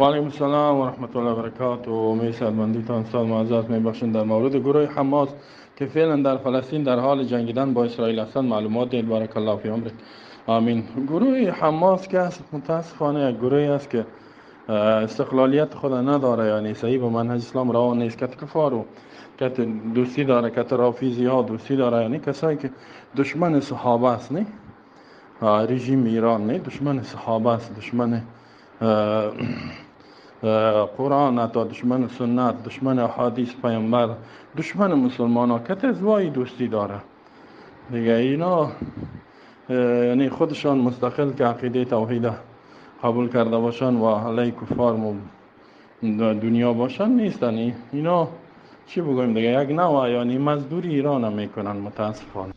و علیکم السلام و رحمت الله و برکاته. امید صحتمندیتان استاد معزز. میبخشین، در مورد گروه حماس که فعلا در فلسطین در حال جنگیدن با اسرائیل هستند معلومات دهید. بارک الله فی عمرک. آمین. گروه حماس که است، متاسفانه یک گروهی است که استقلالیت خود نداره، یعنی صحیح به منهج اسلام روان نیست، کت کفار و کت دوستی داره، کت رافیزی ها دوستی داره، یعنی کسایی که دشمن صحابه است. نه رژیم ایران نه دشمن صحابه است، دشمن قرآن تا دشمن سنت، دشمن احادیث پیامبر، دشمن مسلمان ها کت ازوایی دوستی داره دیگه. اینا یعنی خودشان مستقل که عقیده توحید قبول کرده باشن و علیه کفار دنیا باشن نیستن. اینا چی بگویم دیگه، یک نوع یعنی مزدوری ایران هم میکنن متاسفانه.